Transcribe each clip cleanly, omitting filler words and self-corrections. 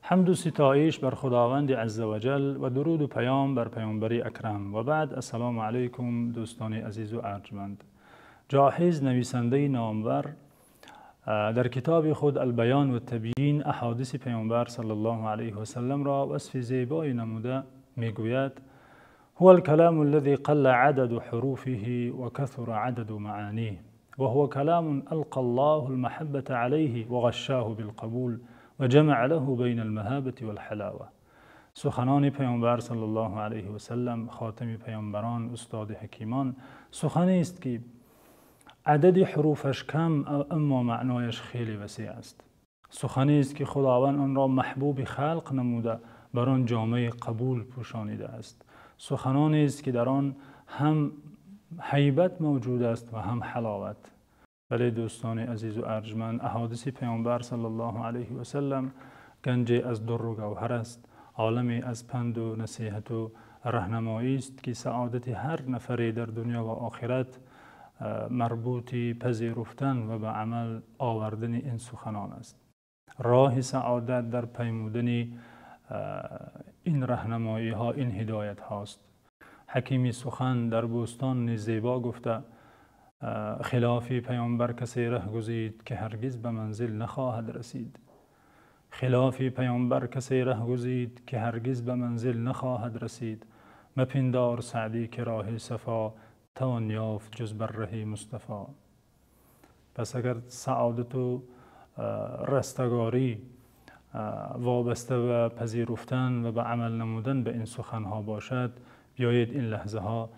Ҳамду ситоиш бар Худованди азза ва ҷалл ва дуруду паём бар Паёмбари акрам. Ва баъд, ассалому алайкум, дӯстони азизу арҷманд. Ҷоҳиз, нависандаи номвар, дар китоби худ «Ал-Баён ват-Табйин» аҳодиси Паёмбар саллаллоҳу алайҳи васаллам ро васфи зебое намуда мегӯяд: هو الكلام الذي قل عدد حروفه وكثر عدد معانيه وهو كلام ألقى الله المحبة عليه وغشاه بالقبول وجمع له بين المهابة والحلاوة. Суханони Паёмбар саллаллоҳу алайҳи васаллам, хотами паёмбарон, устоди ҳакимон, суханест, ки адади ҳуруфаш кам, аммо маънояш хеле васеъ аст. Суханест, ки Худованд онро маҳбуби халқ намуда, бар он ҷомаи қабул пӯшонидааст. Суханонест, ки дар он ҳам ҳайбат мавҷуд аст ва ҳам ҳаловат. Бале, дӯстони азизу арҷманд, аҳодиси Паёмбар саллаллоҳу алайҳи васаллам ганҷе аз дурру гавҳар аст, оламе аз панду насиҳату раҳнамоӣ аст, ки саодати ҳар нафаре дар дунё ва охират марбути пазируфтан ва ба амал овардани ин суханон аст. Роҳи саодат дар паймудани ин раҳнамоиҳо, ин ҳидоятҳост. Ҳакими сухан дар «Бӯстон» низ зебо гуфта: «Хилофи Паёмбар касе раҳ гузид, ки ҳаргиз ба манзил нахоҳад расид. Хилофи Паёмбар касе раҳ гузид, ки ҳаргиз ба манзил нахоҳад расид. Мапиндор, Саъдӣ, ки роҳи сафо тавон ёфт ҷуз бар раҳи Мустафо». Пас агар саодату растагорӣ вобаста ба пазируфтан ва ба амал намудан ба ин суханҳо бошад, биёед ин лаҳзаҳо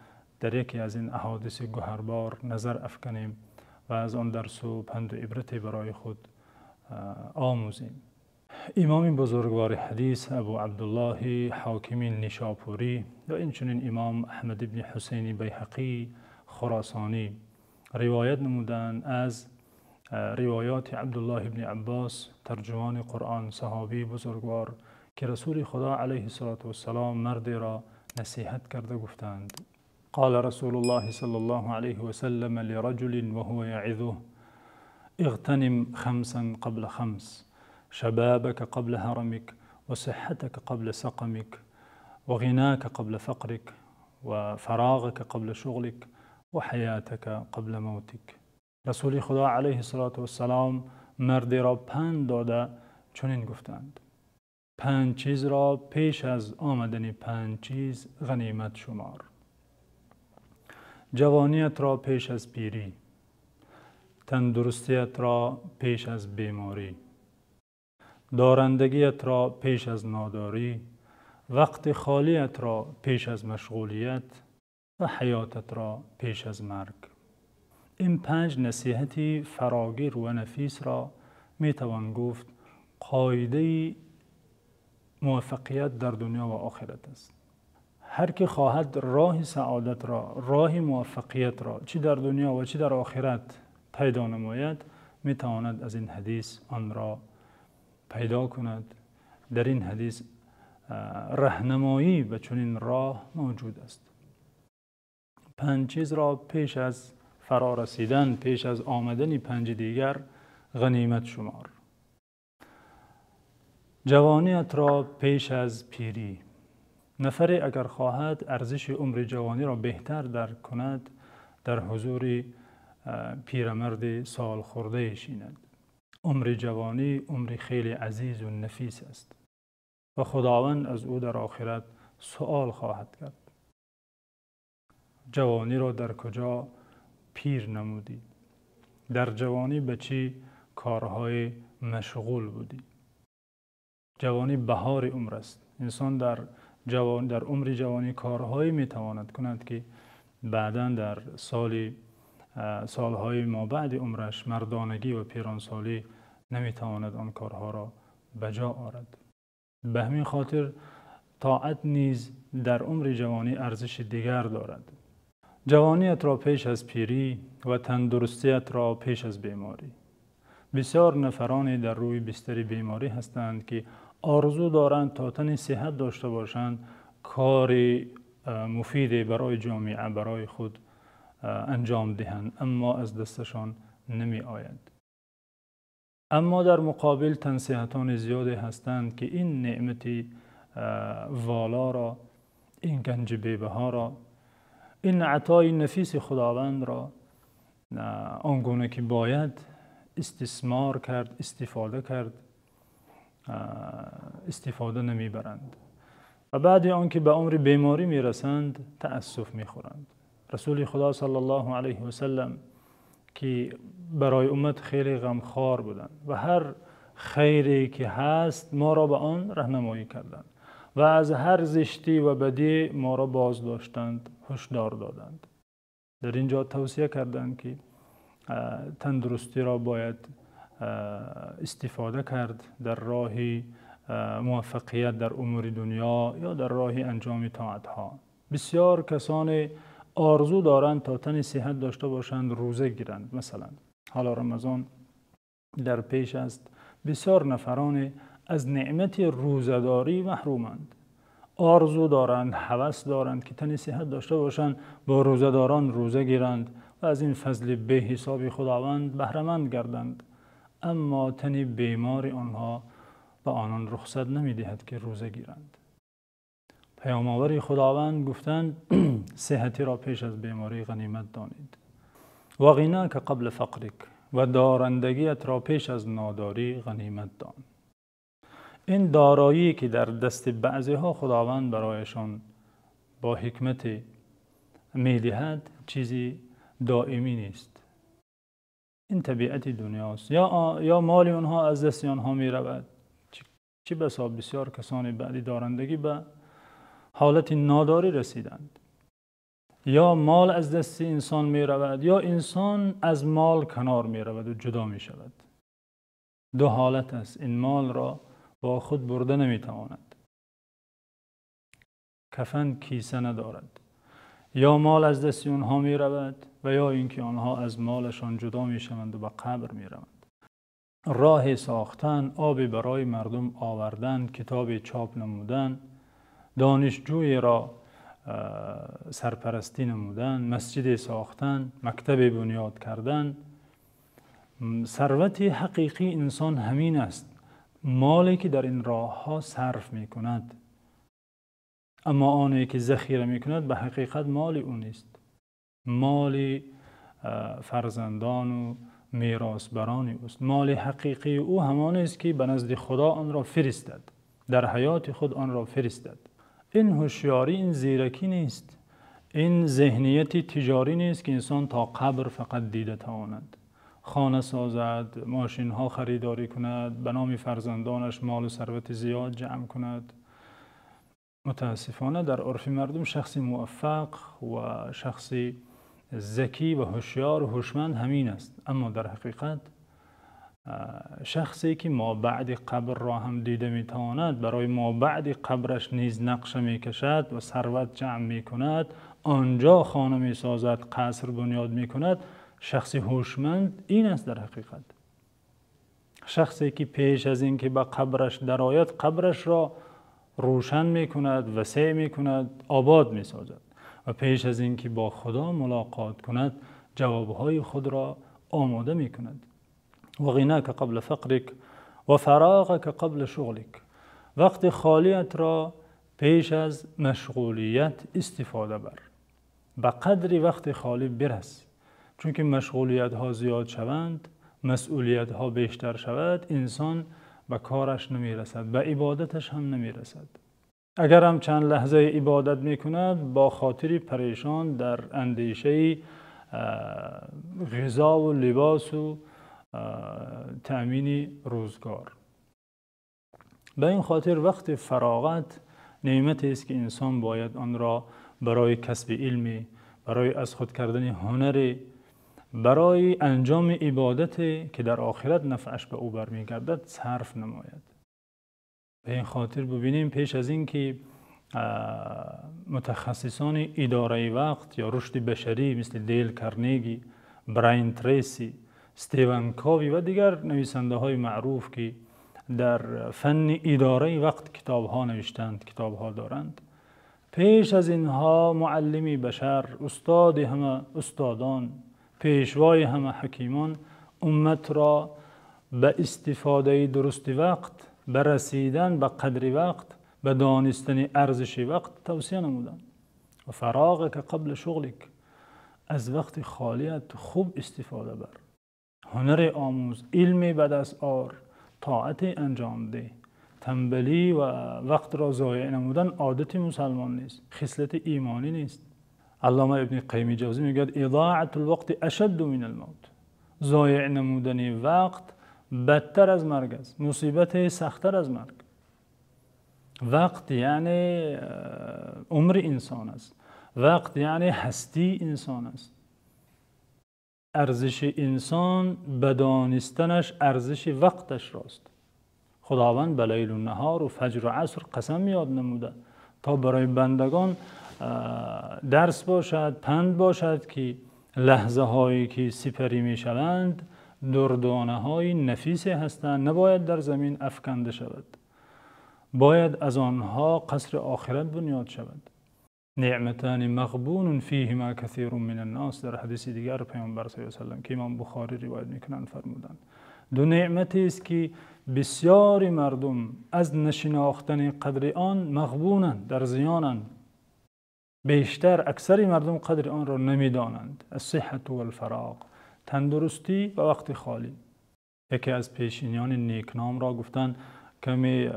дар яке аз ин аҳодиси гавҳарбор назар афканем ва аз он дарсу панду ибрате барои худ омӯзем. Имоми бузургвори ҳадис, Абу Абдуллоҳ Ҳокими Нишопурӣ, ва инчунин Имом Аҳмад ибни Ҳусайни Байҳақӣ Хуросонӣ ривоят намуданд аз ривоёти Абдуллоҳ ибни Аббос, тарҷумони Қуръон, саҳобии бузургвор, ки Расули Худо алайҳиссалоту вассалом мардеро насиҳат карда гуфтанд: قال رسول الله صلى الله عليه وسلم لرجل وهو يعظه: اغتنم خمسا قبل خمس: شبابك قبل هرمك، وصحتك قبل سقمك، وغناك قبل فقرك، وفراغك قبل شغلك، وحياتك قبل موتك. Расули Худо алайҳиссалоту вассалом мардеро панд дода чунин гуфтанд: панҷ чизро пеш аз омадани панҷ чиз ғанимат шумор: ҷавониятро пеш аз пирӣ, тандурустиятро пеш аз беморӣ, дорандагиятро пеш аз надорӣ, вақти холиятро пеш аз машғулият ва ҳаётатро пеш аз марг. Ин панҷ насиҳати фарогир ва нафисро метавон гуфт қоидаи муваффақият дар дунё ва охират аст. Ҳар ки хоҳад роҳи саодатро, роҳи муваффақиятро чӣ дар дунё ва чӣ дар охират пайдо намояд, метавонад аз ин ҳадис онро пайдо кунад. Дар ин ҳадис раҳнамоӣ ба чунин роҳ мавҷуд аст. Панҷ чизро пеш аз фаро расидан, пеш аз омадани панҷи дигар ғанимат шумор: ҷавониятро пеш аз пирӣ. Нафаре агар хоҳад арзиши умри ҷавониро беҳтар дарк кунад, дар ҳузури пирамарди солхӯрдае шинад. Умри ҷавонӣ умри хеле азизу нафис аст ва Худованд аз ӯ дар охират суол хоҳад кард: ҷавониро дар куҷо пир намудӣ? Дар ҷавонӣ ба чӣ корҳое машғул будӣ? Ҷавонӣ баҳори умр аст. Инсон дар умри ҷавонӣ корҳое метавонад кунад, ки баъдан дар солҳои мобаъди умраш, мардонагӣ ва пиронсолӣ, наметавонад он корҳоро ба ҷо орад. Ба ҳамин хотир тоат низ дар умри ҷавонӣ арзиши дигар дорад. Ҷавониятро пеш аз пирӣ ва тандурустиятро пеш аз беморӣ. Бисёр нафароне дар рӯи бистари беморӣ ҳастанд, ки орзу доранд то тани сиҳат дошта бошанд, кори муфиде барои ҷомеа, барои худ анҷом диҳанд, аммо аз дасташон намеояд. Аммо дар муқобил тансиҳатони зиёде ҳастанд, ки ин неъмати волоро, ин ганҷи бебаҳоро, ин атои нафиси Худовандро он гуна ки бояд истисмор кард, истифода кард, истифода намебаранд ва баъд аз он ки ба умри беморӣ мерасанд, таассуф мехӯранд. Расули Худо саллаллоҳу алайҳи васаллам, ки барои уммат хеле ғамхор буданд ва ҳар хайре ки ҳаст моро ба он роҳнамоӣ карданд ва аз ҳар зиштӣ ва бадӣ моро боздоштанд, ҳушдор доданд. Дар инҷо тавсия карданд, ки тандурустиро бояд истифода кард дар роҳи муваффақият дар умури дунё ё дар роҳи анҷоми тоатҳо. Бисёр касоне орзу доранд то тани сиҳат дошта бошанд, рӯза гиранд. Масалан, ҳоло Рамазон дар пеш аст. Бисёр нафароне аз неъмати рӯзадорӣ маҳруманд. Орзу доранд, ҳавас доранд, ки тани сиҳат дошта бошанд, бо рӯзадорон рӯза гиранд ва аз ин фазли беҳисоби Худованд баҳраманд гарданд. Аммо тани бемори онҳо ба онон рухсат намедиҳад, ки рӯза гиранд. Паёмовари Худованд гуфтанд: сиҳатиро пеш аз беморӣ ғанимат донед. Ва ғинока қабла фақрик, ва дорандагиатро пеш аз нодорӣ ғанимат дон. Ин дороӣ ки дар дасти баъзеҳо Худованд барояшон бо ҳикмат медиҳад, чизи доимӣ нест. Ин табиати дунёст. Ё моли онҳо аз дасти онҳо меравад. Чӣ басо бисёр касоне баъди дорандагӣ ба ҳолати нодорӣ расиданд. Ё мол аз дасти инсон меравад, ё инсон аз мол канор меравад ва ҷудо мешавад. Ду ҳолат аст. Ин молро бо худ бурда наметавонад. Кафан киса надорад. Ё мол аз дасти онҳо меравад ва ё инки онҳо аз молашон ҷудо мешаванд ва ба қабр мераванд. Роҳ сохтан, обе барои мардум овардан, китобе чоп намудан, донишҷӯеро сарпарастӣ намудан, масҷиде сохтан, мактабе бунёд кардан. Сарвати ҳақиқии инсон ҳамин аст, моле ки дар ин роҳҳо сарф мекунад. Аммо оне ки захира мекунад ба ҳақиқат моли ӯ нест, моли фарзандон ва меросбарони ӯст. Моли ҳақиқии ӯ ҳамон аст, ки ба назди Худо онро фиристад, дар ҳаёти худ онро фиристад. Ин ҳушёрӣ, ин зиракӣ нест, ин зеҳнияти тиҷорӣ нест, ки инсон то қабр фақат дида тавонад, хона созад, мошинҳо харидорӣ кунад, ба номи фарзандонаш мол ва сарвати зиёд ҷамъ кунад. Мутаассифона дар урфи мардум шахси муваффақ ва шахси закӣ ва ҳушёр ва ҳушманд ҳамин аст. Аммо дар ҳақиқат шахсе ки мо баъди қабрро ҳам дида метавонад, барои мо баъди қабраш низ нақша мекашад ва сарват ҷамъ мекунад, онҷо хона месозад, қаср бунёд мекунад, шахси ҳушманд ин аст дар ҳақиқат. Шахсе ки пеш аз инки ба қабраш дарояд, қабрашро рӯшан мекунад, васеъ мекунад, обод месозад ва пеш аз инки бо Худо мулоқот кунад, ҷавобҳои худро омода мекунад. Ва ғинока қабла фақрик ва фароғака қабла шуғлик. Вақти холиятро пеш аз машғулият истифода бар. Ба қадри вақти холӣ бирас, чунки машғулиятҳо зиёд шаванд, масъулиятҳо бештар шавад, инсон ба кораш намерасад, ба ибодаташ ҳам намерасад. Агар ҳам чанд лаҳза ибодат мекунад, бо хотири парешон дар андешаи ғизо ва либос ва таъмини рӯзгор. Ба ин хотир вақти фароғат неъмате аст, ки инсон бояд онро барои касби илме, барои аз худ кардани ҳунаре, барои анҷоми ибодате ки дар охират нафъаш ба ӯ бармегардад сарф намояд. Ба ин хотир бубинем, пеш аз инки мутахассисони идораи вақт ё рушди башарӣ мисли Дейл Карнеги, Брайан Трейси, Стивен Кови ва дигар нависандаҳои маъруф, ки дар фанни идораи вақт китобҳо навиштанд, китобҳо доранд, пеш аз инҳо муаллими башар, устоди ҳама устодон, пешвои ҳама ҳакимон умматро ба истифодаи дурусти вақт, ба расидан ба қадри вақт, ба донистани арзиши вақт тавсия намуданд. Ва фароғака қабла шуғлик, аз вақти холият хуб истифода бар, ҳунар омӯз, илме ба даст ор, тоате анҷом деҳ. Танбалӣ ва вақтро зоеъ намудан одати мусулмон нест, хислати имонӣ нест. Аллома Ибни Қайими Ҷавзӣ мегӯяд: изоатул вақти ашадду минал мавт. Зоеъ намудани вақт бадтар аз марг аст, мусибат сахттар аз марг. Вақт яъне умри инсон аст, вақт яъне ҳастии инсон аст. Арзиши инсон ба донистанаш арзиши вақташ рост. Худованд ба лайлу наҳор ва фаҷру аср қасам ёд намуда то барои бандагон дарс бошад, панд бошад, ки лаҳзаҳое ки сипарӣ мешаванд дурдонаҳои нафисе ҳастанд, набояд дар замин афканда шавад, бояд аз онҳо қасри охират бунёд шавад. Неъматани мағбунун фиҳима касирун минан-нос, дар ҳадиси дигар Паёмбар саллаллоҳу алайҳи васаллам ки Имом Бухорӣ ривоят мекунанд фармуданд: ду неъмате аст ки бисёри мардум аз нашинохтани қадри он мағбунанд, дар зиёнанд. Бештар аксари мардум қадри онро намедонанд. Ас-сиҳҳату вал-фароғ, тандурустӣ ва вақти холӣ. Яке аз пешиниёни некномро гуфтанд: каме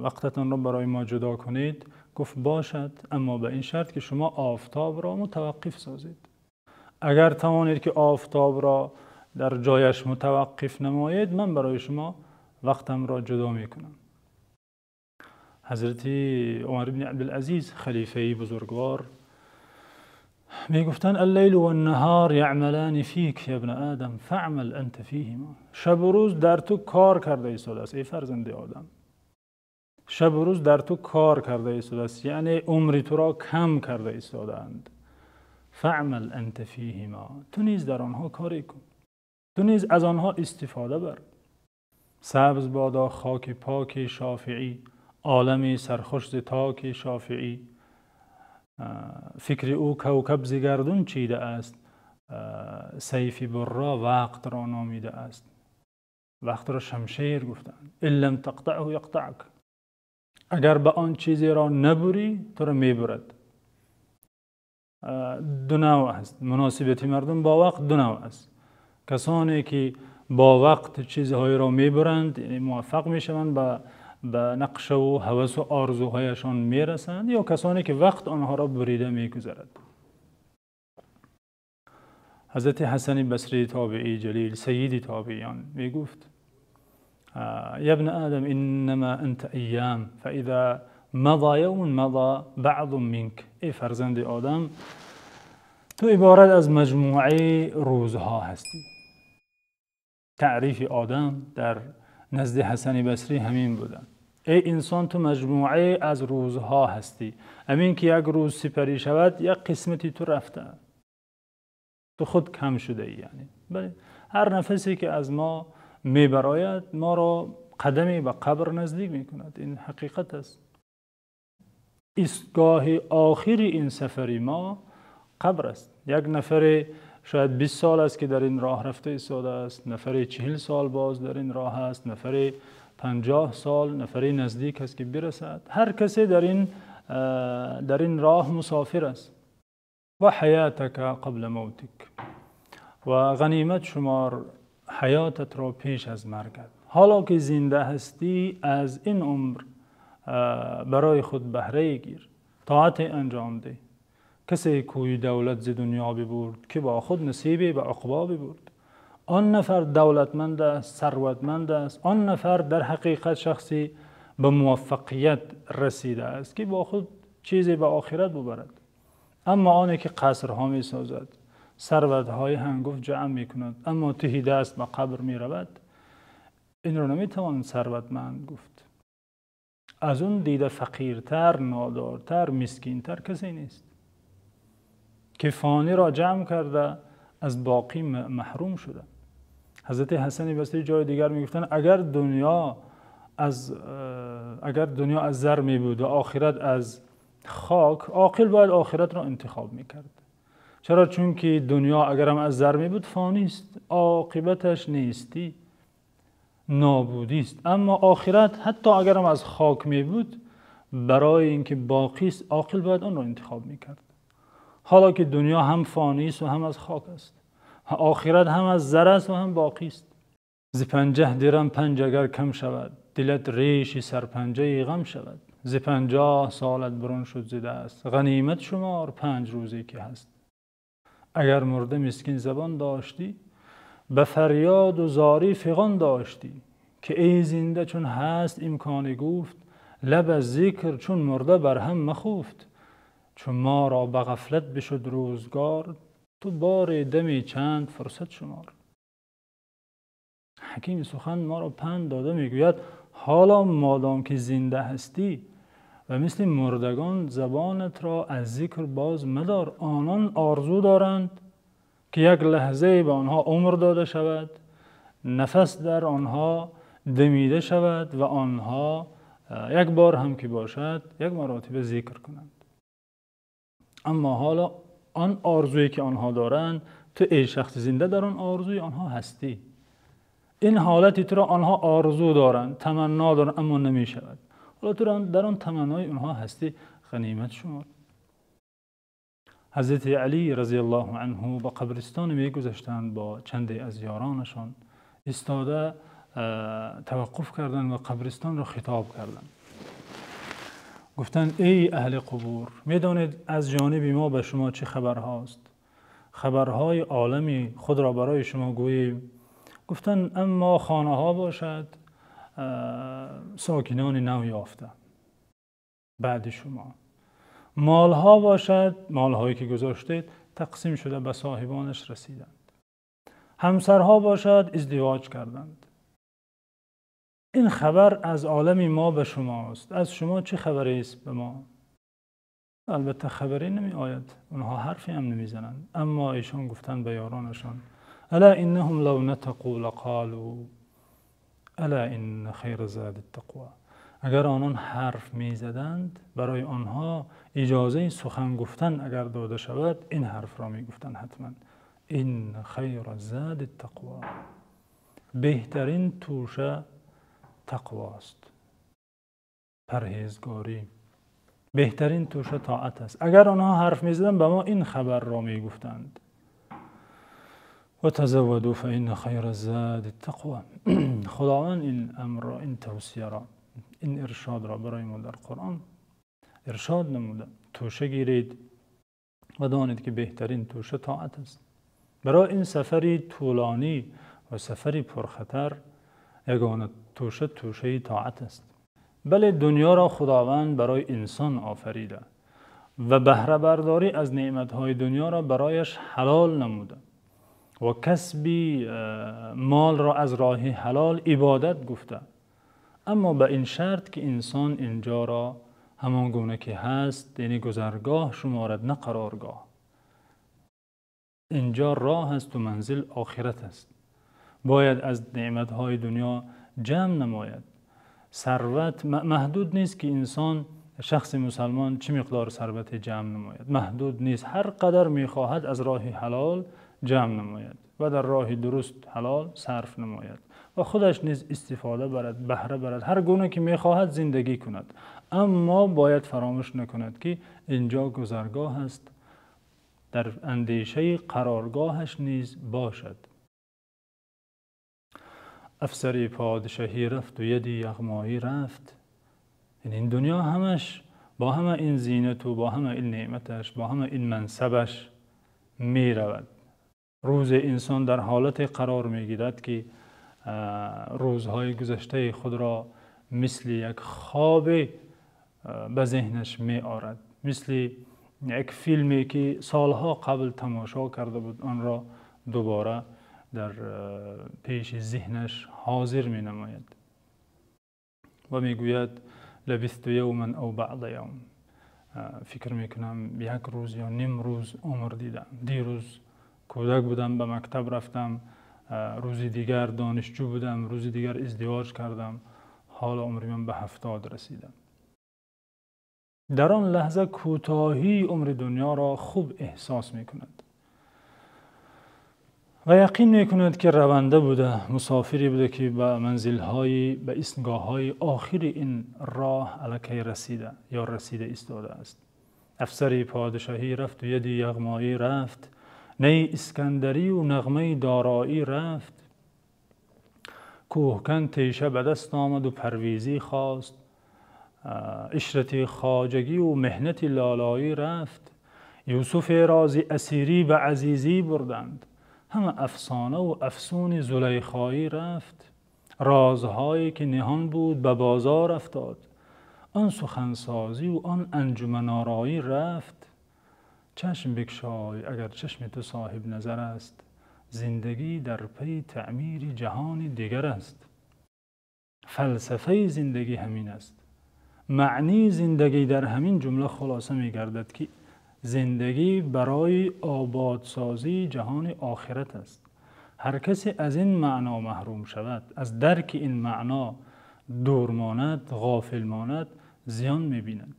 вақтатонро барои мо ҷудо кунед. Гуфт: бошад, аммо ба ин шарт ки шумо офтобро мутаваққиф созед. Агар тавонед ки офтобро дар ҷояш мутаваққиф намоед, ман барои шумо вақтамро ҷудо мекунам. Ҳазрати Умар ибн Абдулазиз, халифаи бузургвор, мегуфтанд: аллайлу ван-наҳор яъмалани фика я ибна Одам фаъмал анта фиҳима. Шабу рӯз дар ту кор карда истодааст, эй фарзанди Одам. Шабу рӯз дар ту кор карда истодааст, яъне умри туро кам карда истодаанд. Фаъмал анта фиҳима, ту низ дар онҳо коре кун, ту низ аз онҳо истифода бар. Сабз бодо хоки поки Шофеӣ, олами сархуш зи токи Шофеӣ. Фикри ӯ кавкаб зи гардун чида аст, сайфи бурро вақтро номида аст. Вақтро шамшер гуфтанд. Ин лам тақтаъҳу яқтаък, агар ба он чизеро набурӣ туро мебурад. Ду навъ аст муносибати мардум бо вақт, ду навъ аст. Касоне ки бо вақт чизҳоеро мебуранд, яъне муваффақ мешаванд, ба нақша ва ҳавас ва орзуҳояшон мерасанд, ё касоне ки вақт онҳоро бурида мегузарад. Ҳазрати Ҳасани Басрӣ тобеии ҷалил, саййиди тобеиён, мегуфт: я ибна Одам иннама анта айём фаиза маза явмун маза баъзун минк. Эй фарзанди Одам, ту иборат аз маҷмӯаи рӯзҳо ҳастӣ. Таърифи Одам дар назди Ҳасани Басрӣ ҳамин буда: эй инсон, ту маҷмӯае аз рӯзҳо ҳастӣ. Ҳамин ки як рӯз сипарӣ шавад, як қисмати ту рафта, ту худ кам шудаӣ. Яъне бале, ҳар нафасе ки аз мо мебарояд, моро қадаме ба қабр наздик мекунад. Ин ҳақиқат аст. Истгоҳи охири ин сафари мо қабр аст. Як нафаре шояд 20 сол аст ки дар ин роҳ рафта истодааст, нафаре 40 сол боз дар ин роҳ аст, нафаре 50 сол, нафаре наздик аст ки бирасад. Ҳар касе дар ин роҳ мусофир аст. Ва ҳаётака қабла мавтик, ва ғанимат шумор ҳаётатро пеш аз маргат. Ҳоло ки зинда ҳастӣ, аз ин умр барои худ баҳрае гир, тоате анҷом деҳ. Касе кӯи давлат зи дунё бибурд, ки бо худ насибе ба уқбо бибурд. Он нафар давлатманд аст, сарватманд аст, он нафар дар ҳақиқат шахсе ба муваффақият расида аст ки бо худ чизе ба охират бибарад. Аммо оне ки қасрҳо месозад, сарватҳои ҳангуфт ҷамъ мекунад, аммо таҳи даст ба қабр меравад, инро наметавон сарватманд гуфт. Аз он дида фақиртар, нодортар, мискинтар касе нест ки фониро ҷамъ карда аз боқӣ маҳрум шуда. Ҳазрати Ҳасани Басрӣ ҷои дигар мегуфтанд: агар дунё аз зар мебуд ва охират аз хок, оқил бояд охиратро интихоб мекард. Чаро? Чунки дунё агарам аз зар мебуд фонист, оқибаташ нестӣ. нобудӣ аст. Аммо охират ҳатто агар ҳам аз хок мебуд, барои инки боқӣ аст, оқил бояд онро интихоб мекард. Ҳоло ки дунё ҳам фонӣ аст ва ҳам аз хок аст, охират ҳам аз зар аст ва ҳам боқӣ аст. Зи 50 дирам 5 агар кам шавад, дилат реши сарпанҷаи ғам шавад. Зи 50 солат берун шуд зи даст, ғанимат шумор 5 рӯзе ки ҳаст. Агар мурда мискин забон доштӣ, ба фарёду зорӣ фиғон доштӣ, ки эй зинда чун ҳаст имкони гуфт, лаб аз зикр чун мурда барҳам махуфт. Чун моро ба ғафлат бишуд рӯзгор, ту бори дами чанд фурсат шумор. Ҳакими сухан моро панд дода мегӯяд: ҳоло модом ки зинда ҳастӣ ва мисли мурдагон забонатро аз зикр боз мадор. Онон орзу доранд ки як лаҳзае ба онҳо умр дода шавад, нафас дар онҳо дамида шавад ва онҳо як бор ҳам ки бошад як маротиба зикр кунанд. Аммо ҳоло он орзуе ки онҳо доранд, ту эй шахси зинда дар он орзуи онҳо ҳастӣ. Ин ҳолати туро онҳо орзу доранд, таманно доранд, аммо намешавад. Ҳоло ту дар он таманнои онҳо ҳастӣ, ғанимат шумор. Ҳазрати Алӣ разияллоҳу анҳу ба қабристон мегузаштанд бо чанде аз ёронашон. Истода таваққуф карданд ва қабристонро хитоб карданд. Гуфтанд: эй аҳли қубур, медонед аз ҷониби мо ба шумо чӣ хабарҳост? Хабарҳои олами худро барои шумо гӯем. Гуфтанд: аммо хонаҳо бошад сокинони нав ёфта баъди шумо, молҳо бошад, молҳое ки гузоштед тақсим шуда ба соҳибонаш расиданд, ҳамсарҳо бошад издивоҷ карданд. Ин хабар аз олами мо ба шумост. Аз шумо чӣ хабаре аст ба мо? Албатта хабаре намеояд, онҳо ҳарфе ҳам намезананд. Аммо эшон гуфтанд ба ёронашон: ألا إنهم لو نطقوا لقالوا ألا إن خير الزاد التقوى. Агар онон ҳарф мезаданд, барои онҳо иҷозаи сухан гуфтан агар дода шавад, ин ҳарфро мегуфтанд ҳатман: إن خير الزاد التقوى. Беҳтарин тӯша тақвост, парҳезгорӣ. Беҳтарин тӯша тоат аст. Агар онҳо ҳарф мезаданд, ба мо ин хабарро мегуфтанд. وتزودوا فإن خير الزاد التقوى. Худованд ин амрро, ин тавсияро, ин иршодро барои мо дар Қуръон иршод намуда. Тӯша гиред ва донед ки беҳтарин тӯша тоат аст. Барои ин сафари тӯлонӣ ва сафари пурхатар ягона тӯша тӯшаи тоат аст. Бале, дунёро Худованд барои инсон офарида ва баҳрабардорӣ аз неъматҳои дунёро барояш ҳалол намуда ва касби молро аз роҳи ҳалол ибодат гуфта, аммо ба ин шарт ки инсон инҷоро ҳамон гуна ки ҳаст, яъне гузаргоҳ шуморад, на қароргоҳ. Инҷо роҳ аст ва манзил охират аст. Бояд аз неъматҳои дунё ҷамъ намояд. Сарват маҳдуд нест ки инсон, шахси мусалмон, чӣ миқдор сарвате ҷамъ намояд. Маҳдуд нест, ҳар қадар мехоҳад аз роҳи ҳалол ҷамъ намояд ва дар роҳи дуруст ҳалол сарф намояд ва худаш низ истифода барад, баҳра барад, ҳар гуна ки мехоҳад зиндагӣ кунад. Аммо бояд фаромӯш накунад ки инҷо гузаргоҳ аст, дар андешаи қароргоҳаш низ бошад. Афсари подшоҳӣ рафт ва яди яғмоӣ рафт. Ин дунё ҳамаш бо ҳама ин зинату бо ҳама ин неъматаш, бо ҳама ин мансабаш меравад. Рӯзе инсон дар ҳолате қарор мегирад ки рӯзҳои гузаштаи худро мисли як хобе ба зеҳнаш меорад, мисли як филме ки солҳо қабл тамошо карда буд, онро дубора дар пеши зеҳнаш ҳозир менамояд ва мегӯяд: лабисту явман ав баъда явм. Фикр мекунам як рӯз ё ним рӯз умр дидам. Дирӯз кӯдак будам, ба мактаб рафтам, рӯзи дигар донишҷӯ будам, рӯзи дигар издивоҷ кардам, ҳоло умри ман ба 70 расидам. Дар он лаҳза кӯтоҳии умри дунёро хуб эҳсос мекунад. Ва яқин мекунад, ки раванда буда, мусофире буда, ки ба манзилҳои, ба истгоҳҳои охири ин роҳ аллакай расида ё расида истодааст. Афсари подшоҳӣ рафт ва яди яғмоӣ рафт, ни Искандарӣ ва нағмаи дороӣ рафт. Кӯҳкан теша ба даст омад ва парвезӣ хост, ишрати хоҷагӣ ва меҳнати лолоӣ рафт. Юсуф рози асирӣ ба азизӣ бурданд, ҳама афсона ва афсуни Зулайхоӣ рафт. Розҳое ки ниҳон буд ба бозор афтод, он сухансозӣ ва он анҷуманороӣ рафт. Чашм бикшой агар чашми ту соҳиби назар аст, зиндагӣ дар пайи таъмири ҷаҳони дигар аст. Фалсафаи зиндагӣ ҳамин аст. Маънии зиндагӣ дар ҳамин ҷумла хулоса мегардад, ки зиндагӣ барои ободсозии ҷаҳони охират аст. Ҳар касе аз ин маъно маҳрум шавад, аз дарки ин маъно дур монад, ғофил монад, зиён мебинад.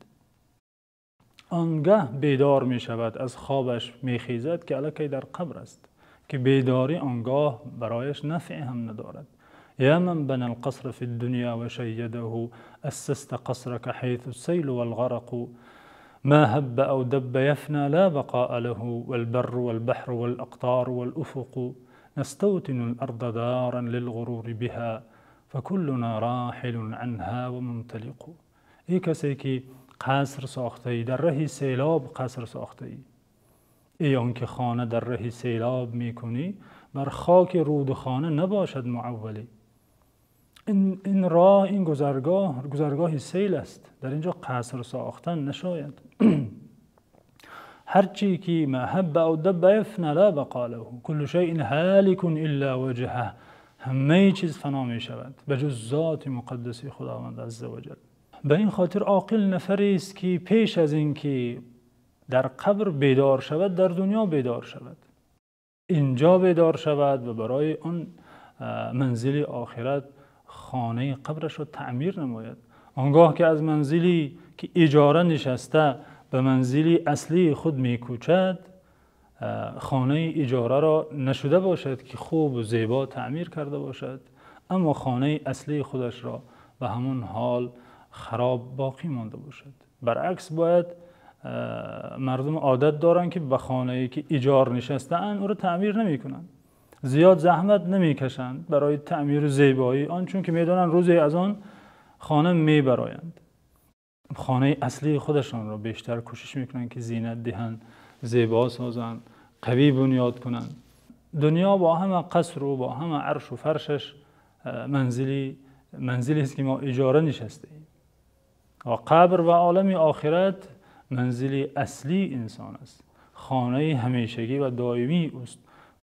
Он гаҳ бедор мешавад, аз хобаш мехезад, ки аллакай дар қабр аст, ки бедорӣ он гоҳ барояш нафъе ҳам надорад. يا من بنى القصر في الدنيا وشيده أسست قصرك حيث السيل والغرق ما هب أو دب يفنى لا بقاء له والبر والبحر والأقطار والأفق نستوطن الأرض دارا للغرور بها فكلنا راحل عنها ومنطلق. Эй касе ки қаср сохтаӣ дар раҳи селоб, қаср сохтаӣ, эй он ки хона дар раҳи селоб мекунӣ, бар хоки рӯдхона набошад муаввалӣ. Ин роҳ, ин гузаргоҳ, гузаргоҳи сел аст. Дар инҷо қаср сохтан нашояд. Ҳарчи ки ما هب أو دب يفنى لا بقاء له كل شيء هالك إلا وجهه, ҳама чиз фано мешавад ба ҷуз зоти муқаддаси Худованд عز وجل. Ба ин хотир оқил нафаре аст, ки пеш аз инки дар қабр бедор шавад, дар дунё бедор шавад, инҷо бедор шавад ва барои он манзили охират хонаи қабрашро таъмир намояд. Он гоҳ ки аз манзиле ки иҷора нишаста ба манзили аслии худ мекӯчад, хонаи иҷораро нашуда бошад, ки хуб ва зебо таъмир карда бошад, аммо хонаи аслии худашро ба ҳамон ҳол хароб боқӣ монда бошад. Баръакс, бояд мардум одат доранд, ки ба хонае ки иҷор нишастаанд, ӯро таъмир намекунанд, зиёд заҳмат намекашанд барои таъмир ва зебоии он, чунки медонанд, рӯзе аз он хона мебароянд. Хонаи аслии худашонро бештар кӯшиш мекунанд, ки зинат диҳанд, зебо созанд, қавӣ бунёд кунанд. Дунё бо ҳама қасру бо ҳама аршу фаршаш манзилест, ки мо иҷора нишастаем, ва қабр ва олами охират манзили аслии инсон аст, хонаи ҳамешагӣ ва доимии ӯст.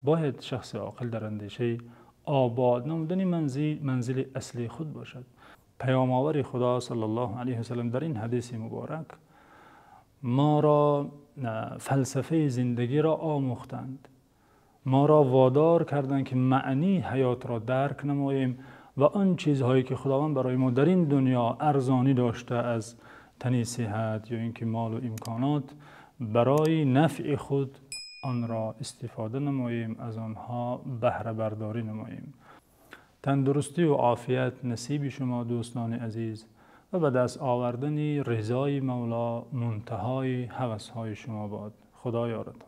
Бояд шахси оқил дар андешаи обод намудани манзили аслии худ бошад. Паёмовари Худо صلى الله عليه وسلم дар ин ҳадиси муборак моро фалсафаи зиндагиро омӯхтанд, моро водор карданд, ки маънии ҳаётро дарк намоем ва он чизҳое ки Худованд барои мо дар ин дунё арзонӣ дошта, аз тани сиҳат ё инки мол ва имконот, барои нафъи худ онро истифода намоем, аз онҳо баҳрабардорӣ намоем. Тандурустӣ ва офият насиби шумо, дӯстони азиз, ва ба даст овардани ризои Мавло мунтаҳои ҳавасҳои шумо бод. Худо ёратон.